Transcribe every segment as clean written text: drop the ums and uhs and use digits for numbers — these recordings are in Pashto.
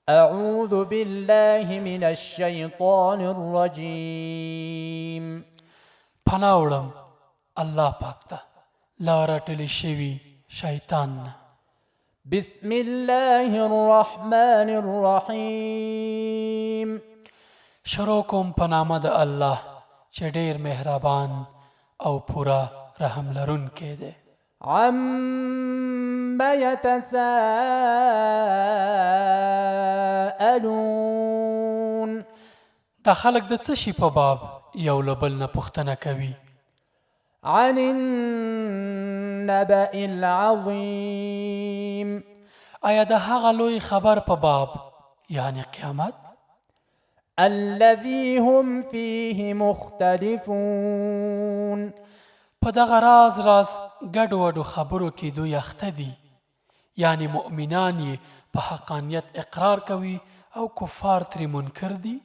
أعوذ بالله من الشيطان الرجيم. پناه وړم الله پاک ته له رټل شوي شیطان نه. بسم الله الرحمن الرحيم. شروع کوم په نامه د الله چې ډیر مهربان او پوره رحم لرونکی دی. عم يتساءلون. دا خلک د څه شي په باب یو له بل نه پوښتنه کوي؟ عن النبأ العظيم. آیا د هغه لوی خبر په باب، یعنی قیامت؟ الذي هم فيه مختلفون. په دغه راز راز ګډو وډو خبرو کې دوی اخته دي، یعنی مؤمنان یې په حقانیت اقرار کوي او کفار ترې منکر دي.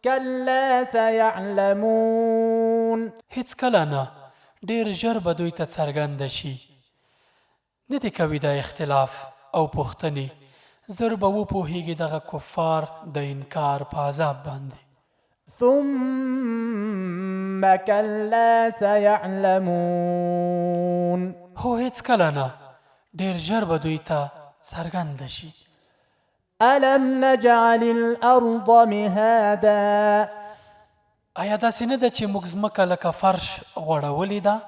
كلا سيعلمون. هیڅکله نه، ډېر ژر به دوی ته څرګنده شي. نه دې کوي دا اختلاف او پوښتنې، زر به وپوهېږي دغه کفار د انکار په عذاب باندې. ثم كلا سيعلمون. هو هیڅکله نه، ډېر ژر به دوی ته څرګنده شي. ألم نجعل الأرض مهادا. ایا داسې نه ده چې موږ ځمکه لکه فرش غوړولې ده،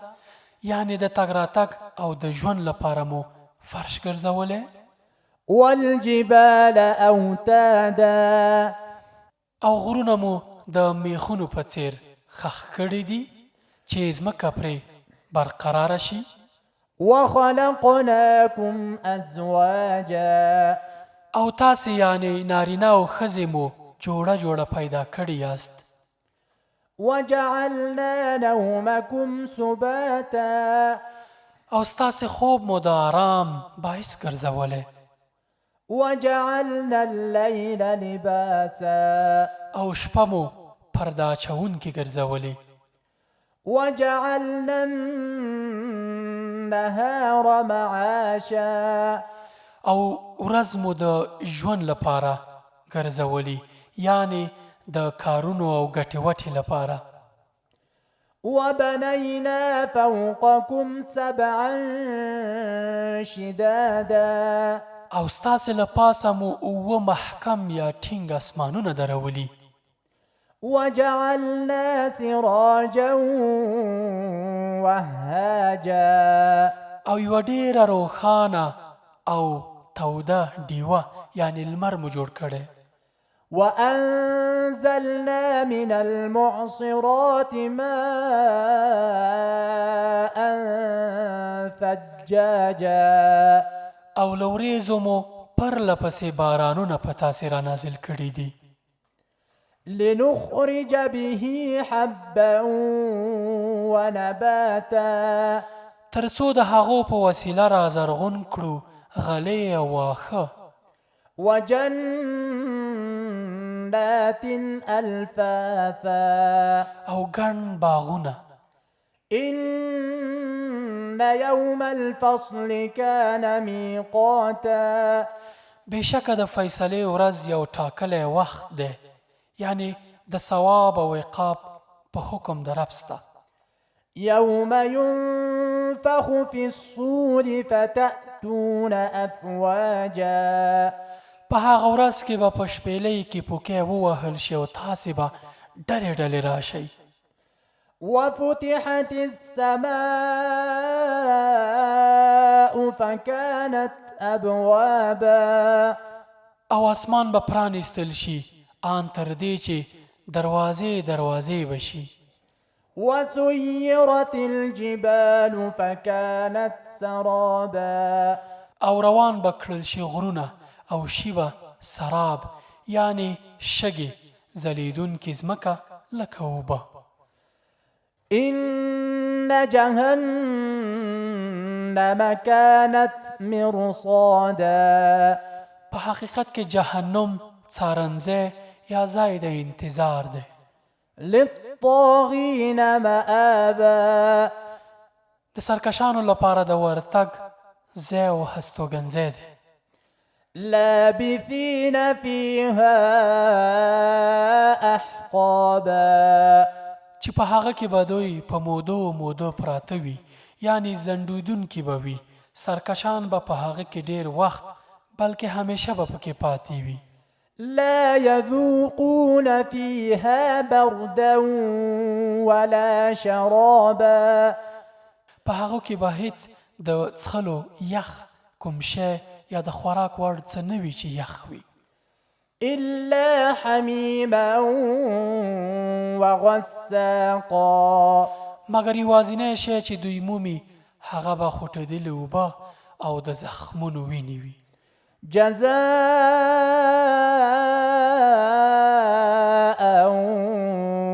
یعنې د تګ راتګ او د ژوند لپاره مو فرش ګرځولی؟ والجبال أوتادا. او غرونه مو د میخونو په څیر ښخ کړي دي چې ځمکه پرې برقراره شي. وخلقناكم أزواجا. او تاسې یعنې نارینه او ښځې مو جوړه جوړه پیدا کړي یاست. وجعلنا نومكم سباتا. او ستاسې خوب مو د آرام باعث ګرځولی. وجعلنا الليل لباسا. او شپه مو پرده اچوونکې ګرځولې. وجعلنا النهار معاشا. او ورځ مو د ژوند لپاره ګرځولې، یعنې د کارونو او ګټې وټې لپاره. وبنينا فوقكم سبعا شدادا. او ستاسې له پاسه مو اووه محکم یا ټینګ اسمانونه درولي. وجعلنا سراجا وهاجا. او یوه ډېره روښانه او توده ډیوه یعنې لمر مو جوړ کړی. وأنزلنا من المعصرات ماء ثجاجا. او له ورېځو مو پرله پسې بارانونه په تاسې رانازل کړي دي. لنخرج به حبا ونباتا. تر څو د هغو په وسیله را زرغون کړو غلې او واښه. وجنات ألفافا. او ګڼ باغونه. إن يوم الفصل كان ميقاتا. بېشکه د فیصلې ورځ یو ټاکلی وخت دی، یعنې د ثواب او عقاب په حکم د رب ستا. يوم ينفخ في الصور فتأتون أفواجا. په هغه ورځ کې به په شپېلۍ کې پوکی ووهل شي او تاسې به ډلې ډلې راشئ. وفتحت السماء فكانت أبوابا. او اسمان به پرانیستل شي آن تر دې چې دروازې دروازې به شي. وسيرت الجبال فكانت سرابا. او روان به کړل شي غرونه او شي به سراب، یعنې شګې، ځلېدونکې ځمکه لکه اوبه. إن جهنم كانت مرصادا. په حقیقت کې جهنم څارنځی یا ځای د انتظار دی. للطاغين مآبا. د سرکشانو لپاره د ورتګ ځای او هستوګنځی دی. لابثین فیها احقابا. چې په هغه کې به دوی په مودو مودو پراته وي، یعنې ځنډېدونکي به وي، سرکشان به په هغه کې ډېر وخت بلکې همېشه به پکې پاتې وي. لا يذوقون فيها بردا ولا شرابا. په هغو کې به هېڅ د څښلو یخ کوم شی یا د خوراک وړ څه نه وي چې یخ وي. الا حمیما وغساقا. مګر یوازینی شی چې دوی مومي هغه به خوټېدلې اوبه او د زخمونو وینې وي. جزاء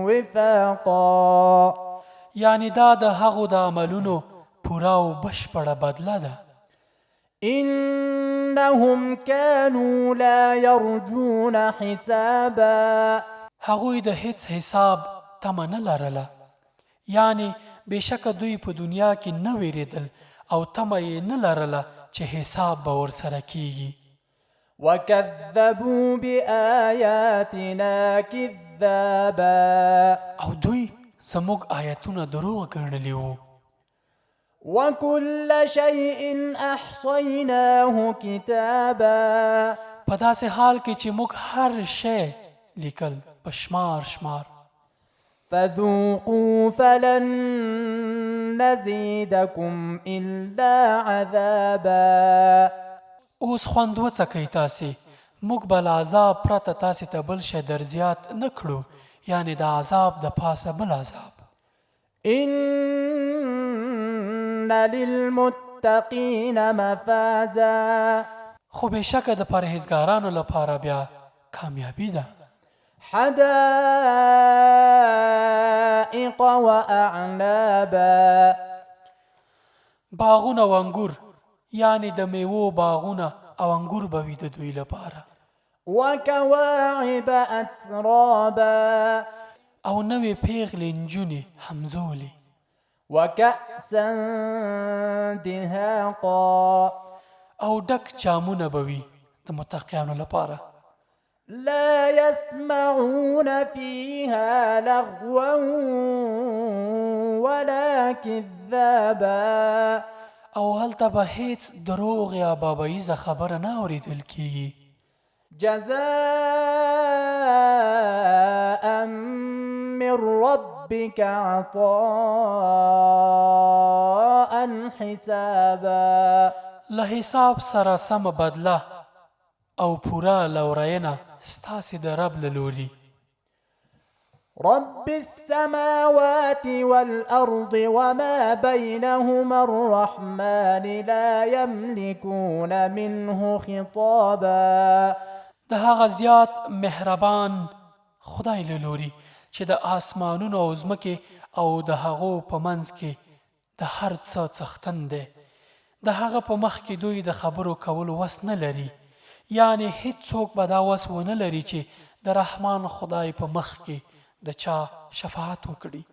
وفاقا. یعنې دا د هغو د عملونو پوره او بشپړه بدله ده. انهم كانوا لا يرجون حسابا. هغوی د هیڅ حساب تمه نه لرله، یعنې بېشکه دوی په دنیا کې نه وېرېدل او تمه یې نه لرله چې حساب به ورسره کېږي. وكذبوا بآياتنا كذابا. او دوی زموږ آیتونه دروغ ګڼلي وو. وكل شيء احصيناه كتابا. په داسې حال کې چې موږ هر شی لیکل په شمار شمار. فذوقوا فلن نزيدكم الا عذابا. اوس خوند وڅکئ تاسې، موږ به له عذاب پرته تاسې ته بل شی در زیات نه کړو، یعنې د عذاب د پاسه بل عذاب. ان للمتقین مفازا. خو بېشکه د پرهېزګارانو لپاره بیا کامیابي ده. حدائق واعنابا. باغونه او انګور، یعنې د میوو باغونه او انګور به وي د دوی لپاره. وکواعب اترابا. او نوې پېغلې نجونې همزولې. وکأسا دهاقا. او ډک جامونه به وي د متقیانو لپاره. لا يسمعون فيها لغوا ولا كذابا. او هلته به هیڅ دروغ یا باباییزه خبره نه اورېدل کیږي. جزاء من ربك عطاء حسابا. له حساب سره سمه بدله او پوره لورینه ستاسې د رب له لوري. رب السماوات والأرض وما بينهما الرحمن لا يملكون منه خطابا. د هغه زیات مهربان خدای له لوري چې د آسمانونو او ځمکې او د هغو په منځ کې د هر څه څښتن دی، د هغه په مخ کې دوی د خبرو کولو وس نه لري، یعنې هیڅوک به دا وس ونه لري چې د رحمان خدای په مخ کې د چا شفاعت وکړي.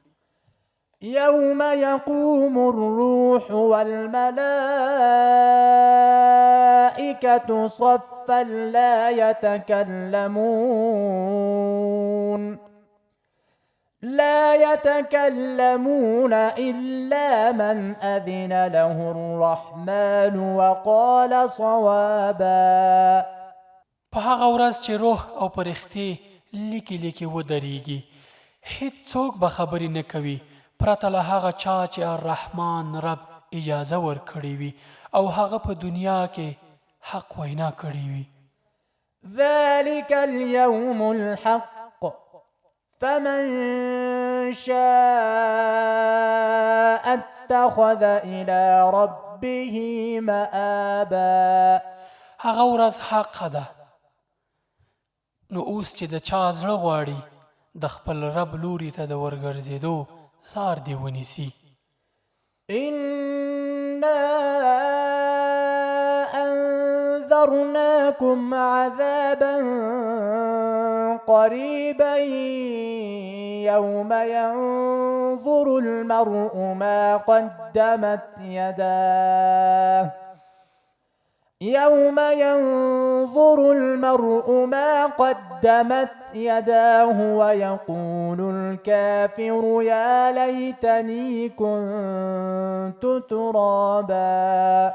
یوم یقوم الروح والملائکة صفا لا يتكلمون إلا من أذن له الرحمن وقال صوابا. په هغه ورځ چې روح او پرښتې لیکې لیکې ودرېږي، هیڅوک به خبرې نه کوي پرته له هغه چا چې الرحمن رب اجازه ورکړې وي او هغه په دنیا کې حق وینا کړې وي. ذلك اليوم الحق فمن شاء اتخذ إلى ربه مآبا. هغه ورځ حقه ده، نو اوس چې د چا زړه غواړي د خپل رب لوري ته د ورګرځېدو لار دې ونیسي. إنا أنذرناكم عذابا قريبا يوم ينظر المرء ما قدمت يداه يوم ينظر المرء ما قدمت يداه ويقول الكافر يا ليتني كنت ترابا.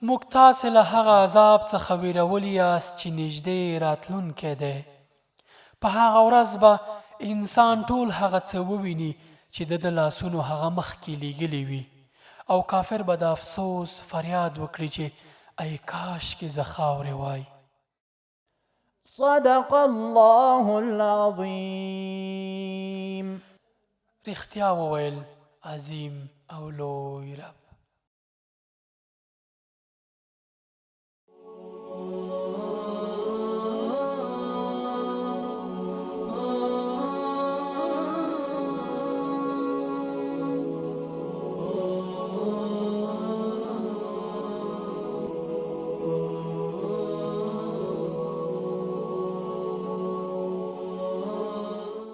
موږ تاسې له هغه عذاب څخه ویرولي یاست چې نږدې راتلونکی دی. په هغه ورځ به انسان ټول هغه څه وویني چې د ده لاسونو هغه مخکې لیږلي وي، او کافر به د افسوس فریاد وکړي چې ای کاشکې زه خاورې وای. صدق الله العظیم. رښتیا وویل عظیم او لوی رب.